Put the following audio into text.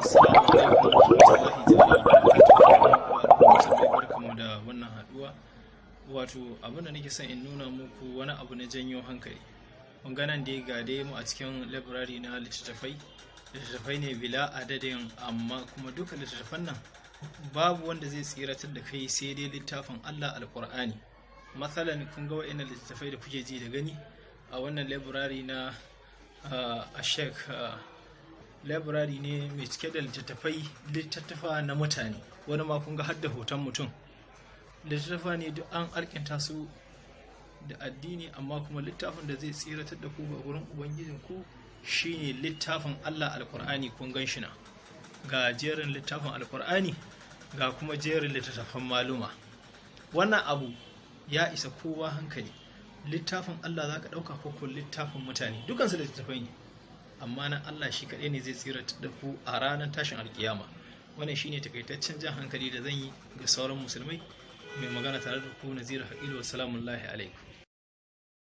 Assalamu alaikum wa rahmatullahi ta'ala wa barakatuhu. Musulmai, barkanmu da wannan haduwa. Wato abin da nake son in nuna muku, wani abu na janyo hankali. Kun ga nan dai, ga dai mu a cikin library na littattafai. Littattafai ne bila adadin, amma kuma duka littattafan nan babu wanda zai tsiratar da kai sai dai littafin Allah, Alƙur'ani. Matsalan, kun ga wa'innan littattafai da kuke ji da gani a wannan library na Ashek, library ne mai cike da littattafai, littattafa na mutane. Wani ma kun ga har da hoton mutum. Littattafa ne duk an alkinta su da addini, amma kuma littafin da zai tsiratar da ku ga wurin ubangijin ku shine littafin Allah, Alkur'ani. Kun gan shi na ga jerin littafin Alkur'ani, ga kuma jerin littattafan maluma. Wannan abu ya isa kowa hankali. Littafin Allah za ka ɗauka ko littafin mutane? Dukansu littattafai ne, amma na Allah shi kaɗai ne zai tsira da ku a ranar tashin alkiyama. Wannan shine takaitaccen jan hankali da zan yi ga sauran musulmai. Mai magana tare da ku, Nazira Haƙilu. Wa salamullahi alaikum.